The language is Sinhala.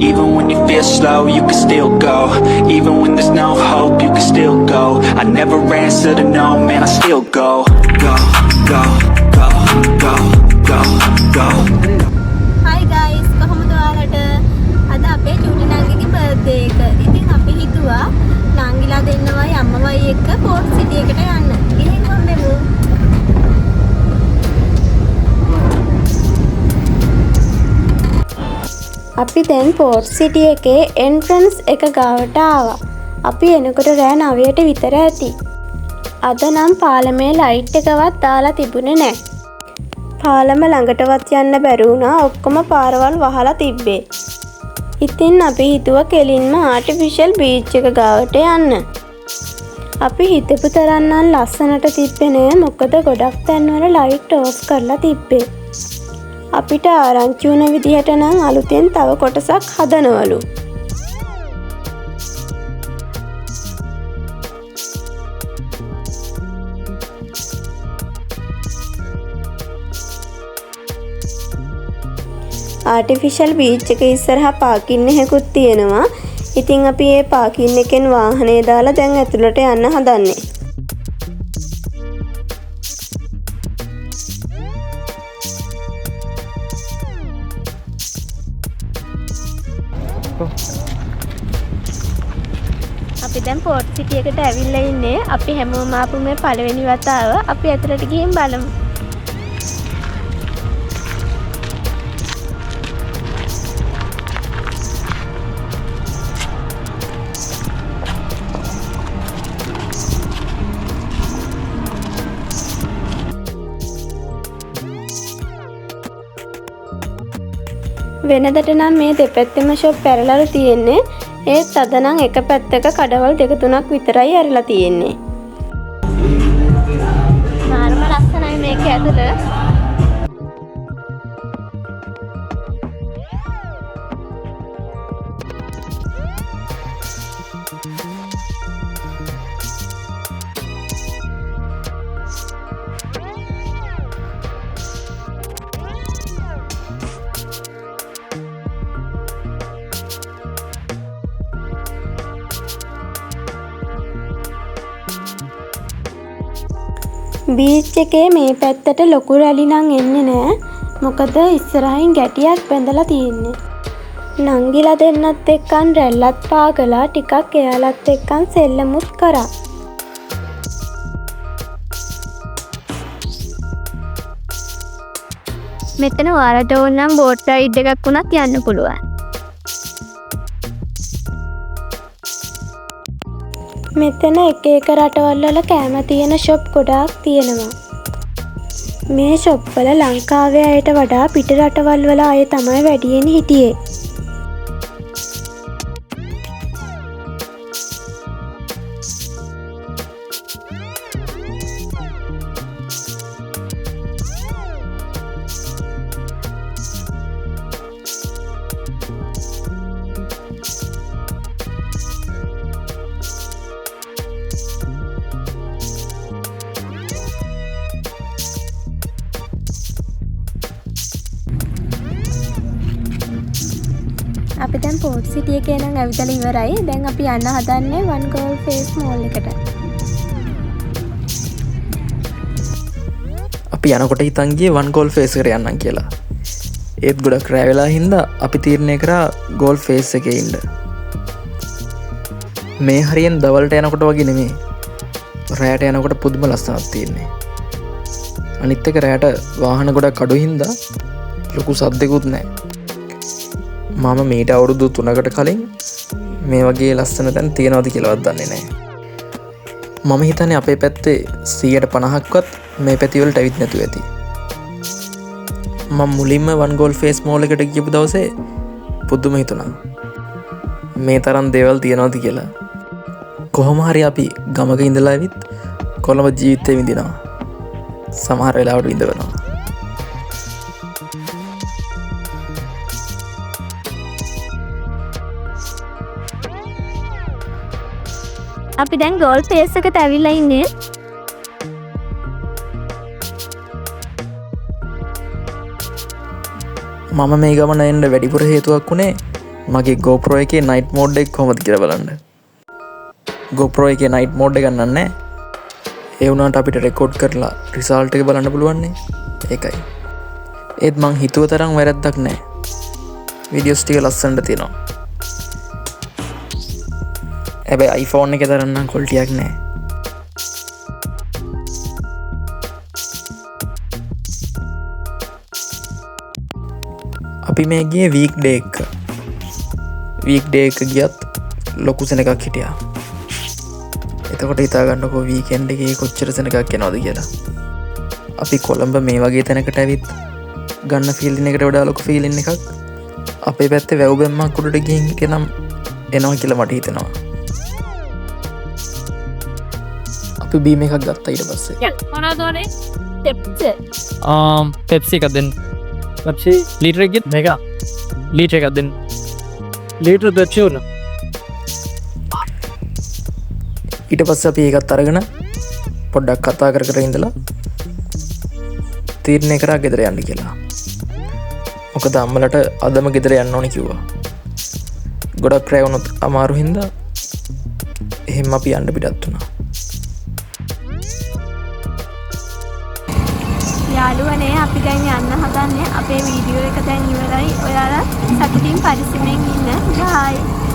Even when you feel slow, you can still go. Even when there's no hope, you can still go. I never answer to no, man, I still go. Go, go, go, go, go, go. Hi guys, කොහොමද ඔයාලට? අද අපේ චූටි නංගිගේ බර්ත්ඩේ එක. ඉතින් අපි හිතුවා නංගිලා දෙන්නවයි අම්මවයි එක්ක පෝට් සිටි එකට යන්න. ගිහින් හම්බෙමු. අපි දැන් පෝට් සිටි එකේ එන්ට්‍රන්ස් එක ගාවට ආවා. අපි එනකොට රෑ 9ට විතර ඇති. අද නම් පාලමේ ලයිට් එකවත් දාලා තිබුණේ නෑ. පාලම ළඟටවත් යන්න බැරි වුණා, ඔක්කොම පාරවල් වහලා තිබ්බේ. ඉතින් අපි හිතුවා කෙලින්ම ආටිෆිෂල් බීච් එක ගාවට යන්න. අපි හිතපු තරම් නම් ලස්සනට තිබ්බේ නෑ, මොකද ගොඩක් තැන්වල ලයිට් ඕෆ් කරලා තිබ්බේ. අපිට ආරංචි වුණ විදිහට නම් අලුතෙන් තව කොටසක් හදනවලු. ආටිෆිෂල් බීච් එක ඉස්සරහා පාකින් එකකුත් තියෙනවා. ඉතින් අපි ඒ පාකින් එකෙන් වාහනේ දාලා දැන් ඇතුළට යන්න හදන්නේ. අපි දැන් පෝට් සිටි එකට ඇවිල්ලා ඉන්නේ. අපි හැමෝම ආපු මේ පළවෙනි වතාව. අපි ඇතුළට ගිහින් බලමු. වෙනදට නම් මේ දෙපැත්තෙම ෂොප් ඇරලලු තියෙන්නේ. ඒත් අද නම් එක පැත්තක කඩවල් දෙක තුනක් විතරයි ඇරලා තියෙන්නේ. මාරම ලස්සනයි මේක ඇතුළ. බීච් එකේ මේ පැත්තට ලොකු රැලි නම් එන්නේ නෑ. මොකද ඉස්සරහින් ගැටියක් බැඳලා තියෙන්නේ. නංගිලා දෙන්නත් එක්කන් රැල්ලත් පාගලා ටිකක් එයාලත් එක්කන් සෙල්ලමුත් කරා. මෙතන ඔයාලට ඕන නම් බෝට් රයිඩ් එකක් වුණත් යන්න පුළුවන්. මෙතන එක එක රටවල් වල කෑම තියෙන ෂොප් ගොඩාක් තියෙනවා. මේ ෂොප් වල ලංකාවේ අයට වඩා පිට රටවල් වල අය තමයි වැඩියෙන් හිටියේ. අපි දැන් පෝට් සිටි එකේ නම් ඇවිදලා ඉවරයි. දැන් අපි යන්න හදන්නේ වන් ගෝල් ෆේස් මෝල් එකට. අපි යනකොට හිතන් ගියේ වන් ගෝල් ෆේස් එකට යන්නම් කියලා. ඒත් ගොඩක් රෑ වෙලා හින්දා අපි තීරණය කරා ගෝල් ෆේස් එකේ ඉන්න. මේ හරියෙන් දවල්ට යනකොට වගේ නෙමෙයි. රෑට යනකොට පුදුම ලස්සනක් තියෙන්නේ. අනිත් එක රෑට වාහන ගොඩක් අඩු හින්දා ලොකු සද්දෙකුත් නෑ. මම මීට අවුරුදු 3කට කලින් මේ වගේ ලස්සන තැන් තියෙනවද කියලාවත් දන්නේ නෑ. මම හිතන්නේ අපේ පැත්තේ 150ක්වත් මේ පැති වලට ඇවිත් නැතුව ඇති. මම මුලින්ම වන් ගෝල් ෆේස් මෝල් එකට ගියපු දවසේ පුදුම හිතුණා. මේ තරම් දේවල් තියෙනවද කියලා. කොහොම හරි අපි ගමක ඉඳලා ඇවිත් කොළඹ ජීවිතේ විඳිනවා. සමහර වෙලාවට විඳවනවා. අපි දැන් ගෝල් ෆේස් එකට ඇවිල්ලා ඉන්නේ. මම මේ ගමන එන්න වැඩිපුර හේතුවක් වුණේ මගේ GoPro එකේ නයිට් මෝඩ් එක කොහොමද කියලා බලන්න. GoPro එකේ නයිට් මෝඩ් එක ගන්නන්නේ නැහැ. ඒ වුණාට අපිට රෙකෝඩ් කරලා රිසල්ට් එක බලන්න පුළුවන් නේ. ඒකයි. ඒත් මං හිතුව තරම් වැරැද්දක් නෑ. වීඩියෝස් ටික ලස්සනට තියෙනවා. හැබැයි iPhone එකේ තරම් නම් ක්වොලිටියක් නෑ. අපි මේ ගියේ වීක් ඩේ එක. වීක් ඩේ එක ගියත් ලොකු සෙනගක් හිටියා. එතකොට හිතා ගන්නකෝ වීකෙන්ඩ් එකේ කොච්චර සෙනගක් එනවද කියලා. අපි කොළඹ මේ වගේ තැනකට ඇවිත් ගන්න ෆීලින් එකට වඩා ලොකු ෆීලින් එකක් අපේ පැත්තේ වැව් බැම්මක් උඩට ගිහින් හිටියනම් එනවා කියලා මට හිතෙනවා. අපි බීම් එකක් ගත්තා ඊට පස්සේ. මොනවද ඕනේ? පෙප්සි. පෙප්සි එකක් දෙන්න. පෙප්සි ලීටර් එකක් මේක ලීටර් එකක් දෙන්න. ලීටර් පෙප්සි ඕන. ඊට පස්සේ අපි ඒකත් අරගෙන පොඩ්ඩක් කතා කර කර ඉඳලා තීරණය කරා ගෙදර යන්න කියලා. මොකද අම්මලට අදම ගෙදර යන්න ඕනේ කිව්වා. ගොඩක් රැ වුණොත් අමාරු හින්දා එහෙම අපි යන්න පිටත් වුණා. යාළුවනේ අපි දැන් යන්න හදන්නේ. අපේ වීඩියෝ එක දැන් ඉවරයි. ඔයාලා සතුටින් පරිස්සමෙන් ඉන්න. බයි.